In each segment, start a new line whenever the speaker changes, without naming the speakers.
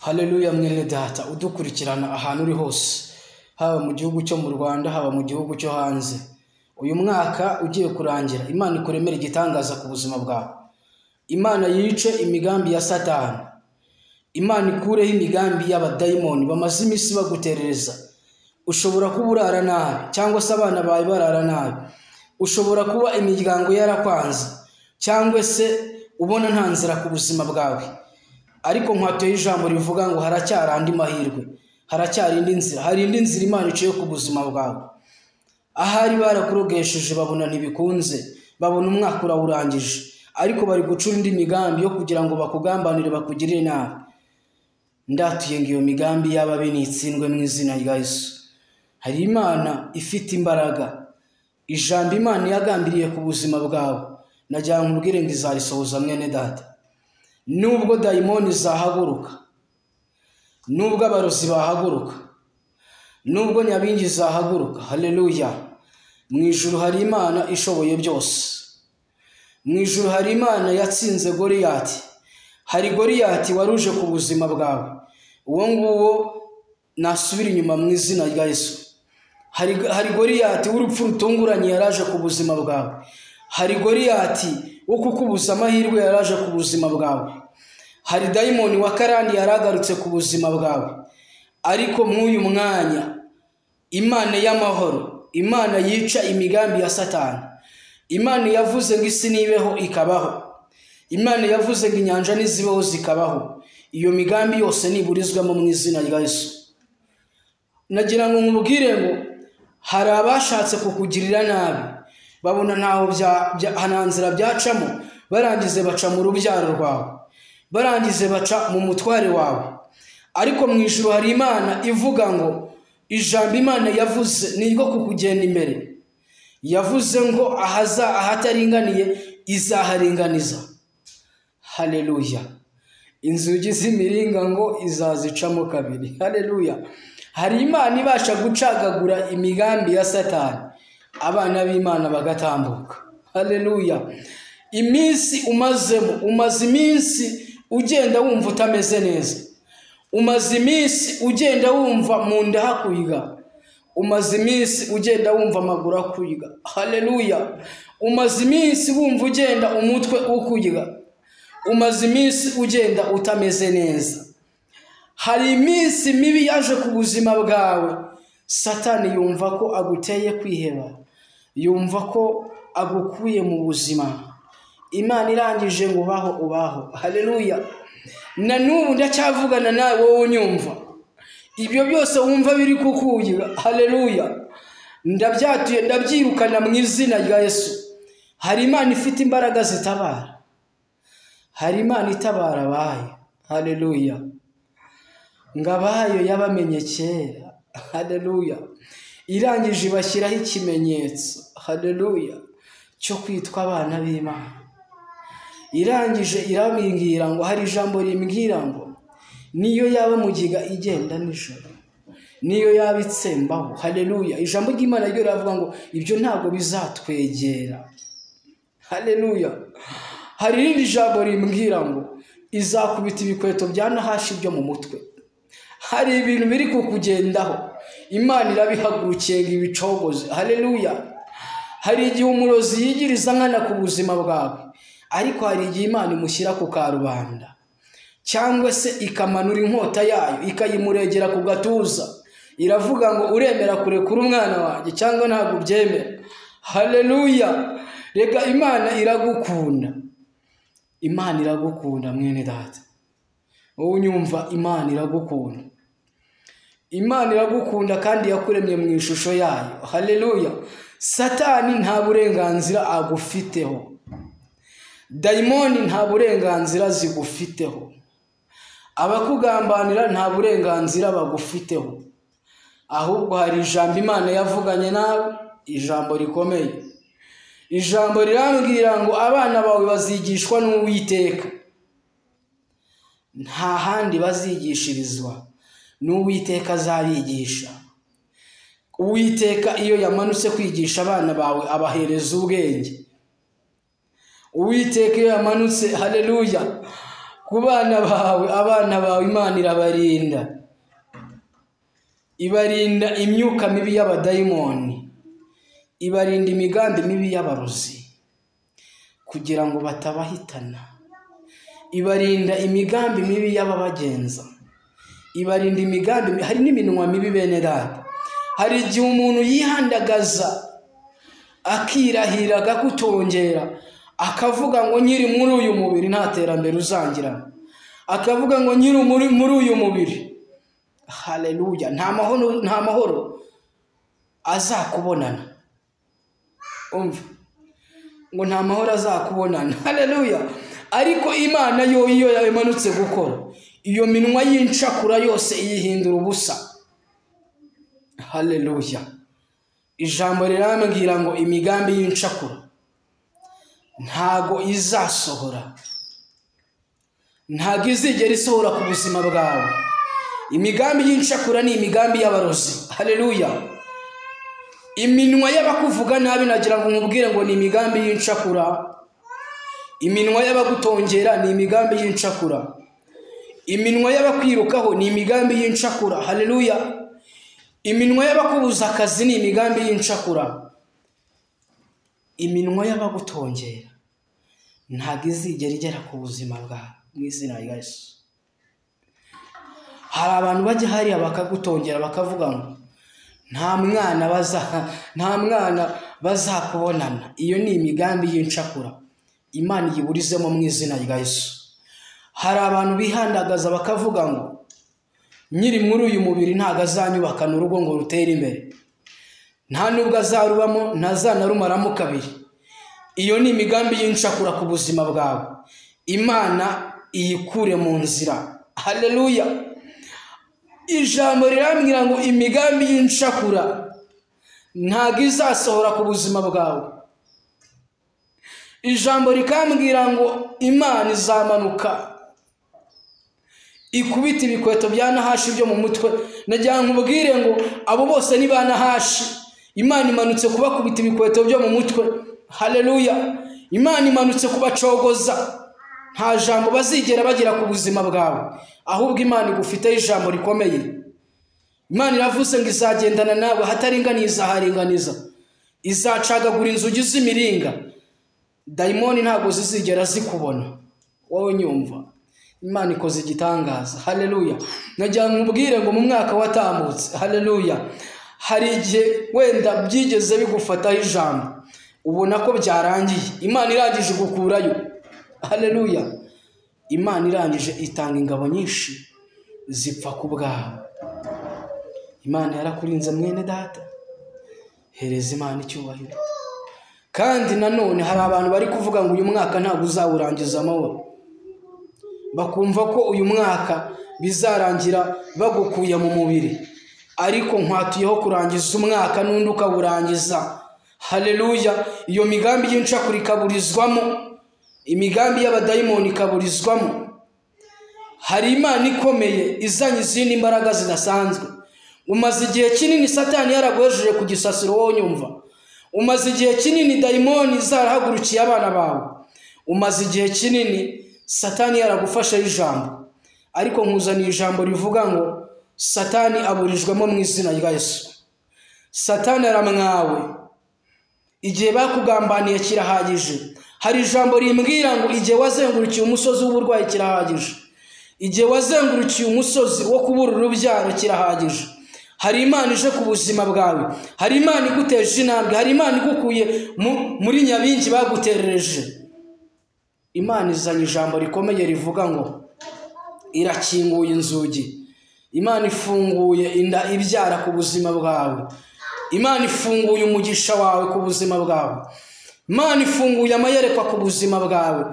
Haleluya mwene data udukurikirana ahantu uri hose, haba mu gihugu cyo mu Rwanda, haba mu gihugu cyo hanze. Uyu mwaka ugiye kurangira, Imana ikuremere igitangaza ku buzima bwawe. Imana yice imigambi ya Satani. Imana ikureho imigambi y'abadayimoni bamaze iminsi baguterereza. Ushobora kuba urara nabi cyangwa se abana bawe barara nabi. Ushobora kuba imiryango yarakwanze cyangwa se ubona nta nzira ku buzima bwawe. Ariko nkwatoye ijambo rivuga ngo haracyari andi mahirwe, haracyari indi nzira, hari indi nzira Imana iciye ku buzima bwawe. Ahari barakurogesheje babona ntibikunze, babona umwaka urawurangije, ariko bari gucura indi migambi yo kugira ngo bakugambanire bakugirire nabi. Ndatuye ngo iyo migambi y'ababi nitsindwe mu izina rya Yesu. Hari Imana ifite imbaraga, ijambo Imana yagambiriye ku buzima bwawe, nagira ngo nkubwire ngo izarisohoza mwene data. Nubwo dayimoni zahaguruka, nubwo abarozi bahaguruka, nubwo nyabingi zahaguruka, haleluya, mu ijuru hari Imana ishoboye byose. Mu ijuru hari Imana yatsinze Goliyati. Hari Goliyati waruje ku buzima bwawe, uwo nguwo nasubira inyuma mu izina rya Yesu. Hari Goliyati w'urupfu rutunguranye yaraje ku buzima bwawe. Hari Goliyati wo kukubuza amahirwe yaraje ku buzima bwawe. Hari dayimoni wa karani yaragarutse ku buzima bwawe. Ariko mw'uyu mwanya Imana y'amahoro, Imana yica imigambi ya Satani, Imana yavuze ngo isi nibeho ikabaho, Imana yavuze ngo inyanja nizibeho zikabaho, iyo migambi yose niburizwamo mu izina rya Yesu. Nagira ngo nkubwire ngo hari abashatse kukugirira nabi, babona ntaho nta nzira byacamo, barangize baca mu rubyaro rwawe, barangize baca mu mutware wawe. Ariko mu ijuru hari Imana ivuga ngo ijambo Imana yavuze ni ryo kukugenda imbere. Yavuze ngo ahataringaniye izaharinganiza. Haleluya. Inzugi z'imiringa ngo izazicamo kabiri. Haleluya. Hari Imana ibasha gucagagura imigambi ya Satani, abana b'Imana bagatambuka. Haleluya. Iminsi umazemo, umaze iminsi ugenda wumva utameze neza, umaze iminsi ugenda wumva mu nda hakuyiga, umaze iminsi ugenda wumva amaguru akuyiga. Haleluya. Umaze iminsi wumva ugenda umutwe ukuyiga, umaze iminsi ugenda utameze neza. Hari iminsi mibi yaje ku buzima bwawe, Satani yumva ko aguteye kwiheba, yumva ko agukuye mu buzima. Imana irangije ngo ubaho ubaho. Haleluya. Na n'ubu ndacyavugana nawe wowe unyumva, ibyo byose wumva biri kukugira. Haleluya. Ndabyatuye, ndabyirukana mu izina rya Yesu. Hari Imana ifite imbaraga zitabara, hari Imana itabara abayo. Haleluya. Ngo abayo yabamenye kera. Haleluya. Irangije ibashyiraho ikimenyetso, haleluya, cyo kwitwa abana b'Imana. Irangije irabingira ngo hari ijambo rimbwira ngo niyo yaba mugiga igenda nijoro, niyo yaba itsembaho. Haleluya. Ijambo ry'Imana ryo riravuga ngo ibyo ntabwo bizatwegera. Haleluya. Hari irindi jambo rimbwira ngo izakubita ibikweto bya Nahashi byo mu mutwe. Hari ibintu biri kukugendaho, Imana irabihagurukiye ngo ibicogoze. Haleluya. Hari igihe umurozi yigiriza nkana ku buzima bwawe, ariko hari igihe Imana imushyira ku karubanda, cyangwa se ikamanura inkota yayo ikayimuregera ku gatuza, iravuga ngo uremera kurekura umwana wanjye cyangwa ntabwo ubyemera. Haleluya. Reka Imana iragukunda, Imana iragukunda mwene data. Wowe unyumva, Imana iragukunda, Imana iragukunda kandi yakuremye mu ishusho yayo. Haleluya. Satani nta burenganzira agufiteho, dayimoni nta burenganzira zigufiteho, abakugambanira nta burenganzira bagufiteho. Ahubwo hari ijambo Imana yavuganye nawe, ijambo rikomeye. Ijambo rirambwira ngo abana bawe bazigishwa n'Uwiteka, nta handi bazigishirizwa, n'Uwiteka azabigisha. Uwiteka iyo yamanutse kwigisha abana bawe abahereza ubwenge. Uwiteka iyo yamanutse, haleluya, Ku bana bawe, abana bawe Imana irabarinda, ibarinda imyuka mibi y'abadayimoni, ibarinda imigambi mibi y'abarozi kugira ngo batabahitana, ibarinda imigambi mibi y'ababagenza, ibarinda imigambi. Hari n'iminwa mibi bene data. Hari igihe umuntu yihandagaza akirahira akakutongera, akavuga ngo nkiri muri uyu mubiri nta terambere uzangira, akavuga ngo nkiri muri uyu mubiri, haleluya, nta mahoro azakubonana. Umva ngo nta mahoro azakubonana, haleluya. Ariko Imana yo iyo yamanutse gukora, iyo minwa y'incakura yose iyihindura ubusa, haleluya. Ijambo rirambwira ngo imigambi y'incakura ntago izasohora, ntago izigera isohora ku buzima bwawe. Imigambi y'incakura ni imigambi y'abarozi, haleluya. Iminwa y'abakuvuga nabi nagira ngo nkubwire ngo ni imigambi y'incakura. Iminwa y'abagutongera ni imigambi y'incakura. Iminwa y'abakwirukaho ni imigambi y'incakura, haleluya. Iminwa y'abakubuza akazi ni imigambi y'incakura. Iminwa y'abagutongera ntabwo izigera igera ku buzima bwawe mu izina rya Yesu. Hari abantu bajya hariya bakagutongera bakavuga ngo nta mwana bazakubonana. Iyo ni imigambi y'incakura, Imana iyiburizemo mu izina rya Yesu. Hari abantu bihandagaza bakavuga ngo nyiri muri uyu mubiri ntabwo azanyubakana urugo ngo rutere imbere, nta nubwo azarubamo, ntazanarumaramo kabiri. Iyo ni imigambi y'incakura ku buzima bwawe, Imana iyikure mu nzira, haleluya. Ijambo rirambwira ngo imigambi y'incakura ntabwo izasohora ku buzima bwawe. Ijambo rikambwira ngo Imana izamanuka ikubita ibikweto bya Nahashi byo mu mutwe. Nagira nkubwire ngo abo bose ni ba Nahashi, Imana imanutse kubakubita ibikweto byo mu mutwe, haleluya. Imana imanutse kubacogoza, nta jambo bazigera bagira ku buzima bwawe, ahubwo Imana igufiteho ijambo rikomeye. Imana iravuze ngo izagendana nawe, hataringaniye izaharinganiza, izacagagura inzugi z'imiringa, dayimoni ntabwo zizigera zikubona. Wowe nyumva, Imana ikoze igitangaza, haleluya. Nagira nkubwire ngo mu mwaka watambutse, haleluya, hari igihe wenda byigeze bigufataho ijambo ubona ko byarangiye, Imana irangije gukurayo, haleluya. Imana irangije itanga ingabo nyinshi zipfa ku bwawe. Imana yarakurinze mwene data, hereza Imana icyubahiro. Kandi nanone hari abantu bari kuvuga ngo uyu mwaka ntabwo uzawurangiza amahoro, bakumva ko uyu mwaka bizarangira bagukuye mu mubiri, ariko nkwatuyeho kurangiza umwaka n'undi ukawurangiza, haleluya. Iyo migambi y'incakura ikaburizwamo, imigambi y'abadayimoni ikaburizwamo. Hari Imana ikomeye izanye izindi mbaraga zidasanzwe. Umaze igihe kinini Satani yaraguhejeje ku gisasiro, wowe unyumva. Umaze igihe kinini dayimoni zarahagurukiye abana bawe. Umaze igihe kinini Satani yaragufashe ijambo, ariko nkuzaniye ijambo rivuga ngo Satani aburijwemo mu izina rya Yesu. Satani aramwawe, igihe bakugambaniye kirahagije. Hari ijambo rimbwira ngo igihe wazengurukiye umusozi w'uburwayi kirahagije, igihe wazengurukiye umusozi wo kubura urubyaro kirahagije. Hari Imana ije ku buzima bwawe, hari Imana iguteje intambwe, hari Imana igukuye muri nyabingi baguterereje. Imana izanye ijambo rikomeye rivuga ngo irakinguye inzugi, Imana ifunguye inda ibyara ku buzima bwawe, Imana ifunguye umugisha wawe ku buzima bwawe, Imana ifunguye amayerekwa ku buzima bwawe.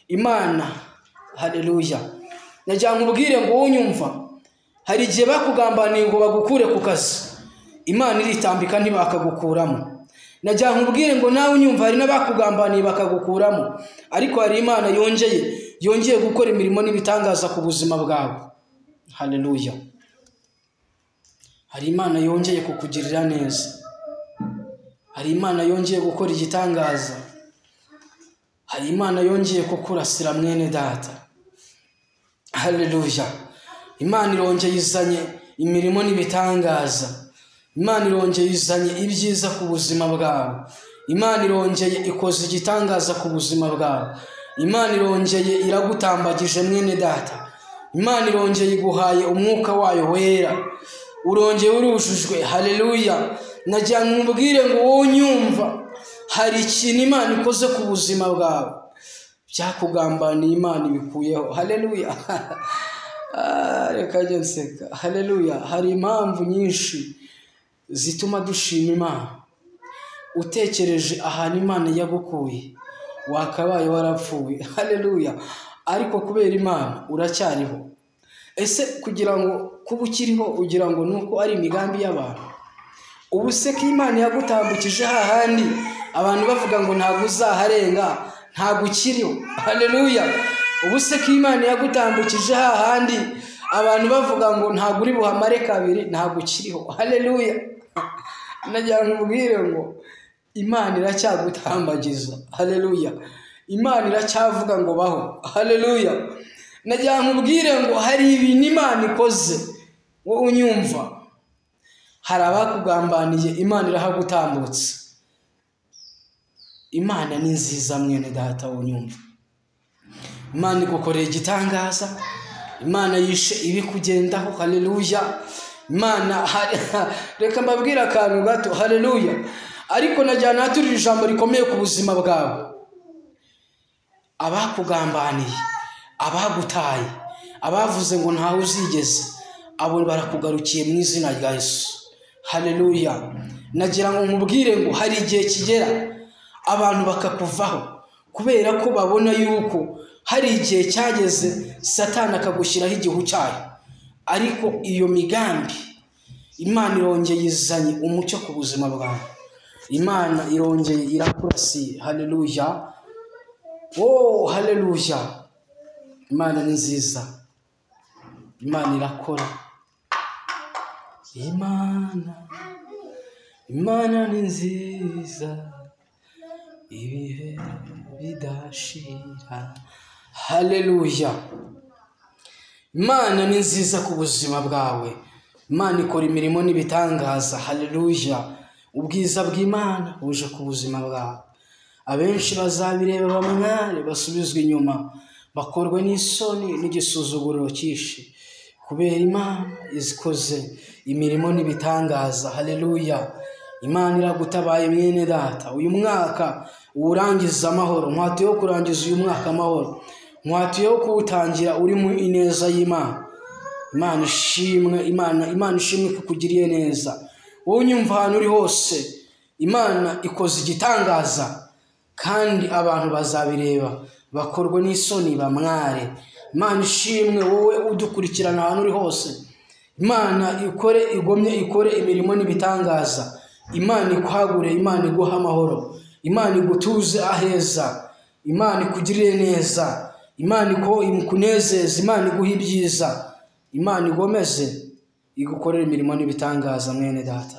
Imana, haleluya. Nagira nkubwire ngo unyumva, hari igihe bakugambaniye ngo bagukure ku kazi, Imana iritambika ntibakagukuramo. Nagira nkubwire ngo nawe unyumva, hari n'abakugambaniye bakagukuramo, ariko hari Imana yongeye gukora imirimo n'ibitangaza ku buzima bwawe, haleluya. Hari Imana yongeye kukugirira neza, hari Imana yongeye gukora igitangaza, hari Imana yongeye kukurasira mwene data. Haleluya. Imana irongeye izanye imirimo n'ibitangaza. Imana irongeye izanye ibyiza ku buzima bwawe. Imana irongeye ikoze igitangaza ku buzima bwawe. Imana irongeye iragutambagije mwene data. Imana irongeye iguhaye umwuka wayo wera. Urongeye urujujwe. Haleluya. Nagira ngo nkubwire ngo wowe unyumva, hari ikintu Imana ikoze ku buzima bwawe. Byakugambaniye Imana ibikuyeho. Haleluya. Reka njye nseka. Haleluya. Hari impamvu nyinshi zituma dushima Imana. Utekereje ahantu Imana yagukuye, wakabaye warapfuye. Haleluya. Ariko kubera Imana uracyariho. Ese kugira ngo kuba ukiriho ugira ngo nuko ari imigambi y'abantu? Ubu se ko Imana yagutambukije hahandi abantu bavuga ngo ntabwo uzaharenga, ntabwo ukiriho. Haleluya. Ubu se ko Imana yagutambukije hahandi abantu bavuga ngo ntabwo uri buhamare kabiri, ntabwo ukiriho. Haleluya. Nagira ngo nkubwire ngo Imana iracyagutambagiza. Haleluya. Imana iracyavuga ngo baho. Haleluya. Nagira ngo nkubwire ngo hari ibintu Imana ikoze wowe unyumva. Hari abakugambaniye, Imana irahagutambutsa. Imana ni nziza mwene data unyumva. Imana igukoreye igitangaza. Imana yishe ibikugendaho. Haleluya. Imana reka mbabwire akantu gato. Haleluya. Ariko najyana naturira ijambo rikomeye ku buzima bwawe. Abakugambaniye, abagutaye, abavuze ngo ntawe uzigeze, abo barakugarukiye mu izina rya Yesu. Haleluya. Nagira ngo nkubwire ngo hari igihe kigera abantu bakakuvaho kubera ko babona yuko hari igihe cyageze Satani akagushyiraho igihu cyayo. Ariko iyo migambi Imana irongeye izanye umucyo ku buzima bwawe. Imana irongeye irakurasiye. Haleluya. Oh, haleluya. Imana ni nziza. Imana irakora. Imana ni nziza ibihe bidashira. Haleluya. Imana ni nziza ku buzima bwawe. Imana ikora imirimo n'ibitangaza. Haleluya. Ubwiza bw'Imana buje ku buzima bwawe. Abenshi bazabireba bamware basubizwe inyuma, bakorwe n'isoni n'igisuzuguriro cyinshi, kubera Imana izikoze imirimo n'ibitangaza. Haleluya. Imana iragutabaye mwene data. Uyu mwaka uwurangiza amahoro. Nkwatuyeho kurangiza uyu mwaka amahoro. Nkwatuyeho kuwutangira uri mu ineza y'Imana. Imana ishimwe, Imana ishimwe kukugiriye neza. Wowe unyumva ahantu uri hose, Imana ikoze igitangaza kandi abantu bazabireba bakorwe n'isoni bamware. Imana ishimwe wowe udukurikirana ahantu uri hose. Imana ikore igomye ikore imirimo n'ibitangaza. Imana ikwagure, Imana iguhe amahoro, Imana igutuze aheza, Imana ikugirire neza, Imana ikunezeze, Imana iguhe ibyiza, Imana igomeze igukorere imirimo n'ibitangaza mwene data.